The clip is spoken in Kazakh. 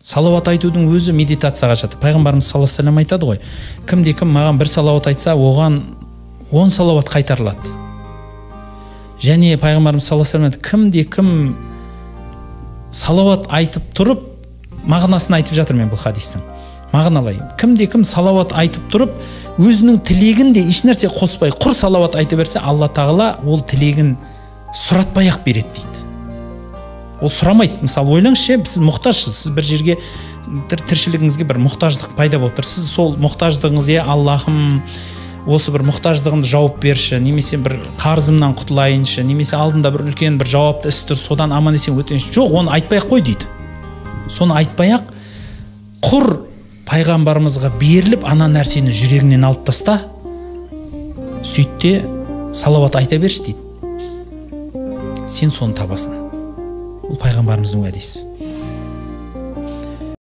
Салауат айтудың өзі медитацияға жатады. Пайғамбарымыз саллаллаху алейхи вассалам айтады ғой, кімде кім маған бір салауат айтса, оған 10 салауат қайтарылады. Және пайғамбарымыз саллаллаху алейхи вассалам, кімде кім салауат айтып тұрып, мағынасын айтып жатыр мен бұл хадистің, мағыналай. Кімде кім салауат айтып тұрып, өзінің тілегін де ешнәрсе қоспай, құр салауат айта берсе, Алла тағала ол тілегін сұратпай ақ береді дейді. Ол сұрамайды. Мысалы, ойлаңызшы, сіз мұқтажсыз, сіз бір жерге тіршілігіңізге бір мұқтаждық пайда болып тұр. Сіз сол мұқтаждығыңыз, е, Аллахым, осы бір мұқтаждығымды жауып берші, немесе бір қарызымнан құтылайыншы, немесе алдында бір үлкен бір жауапты іс тұр, содан аман есен өтейінші. Жоқ, оны айтпай ақ қой дейді. Соны айтпай ақ, құр пайғамбарымызға беріліп, ана нәрсені жүрегіңнен алып таста, сөйт те салауат айта берші дейді. Сен соны табасың. Бұл пайғамбарымыздың уәдесі.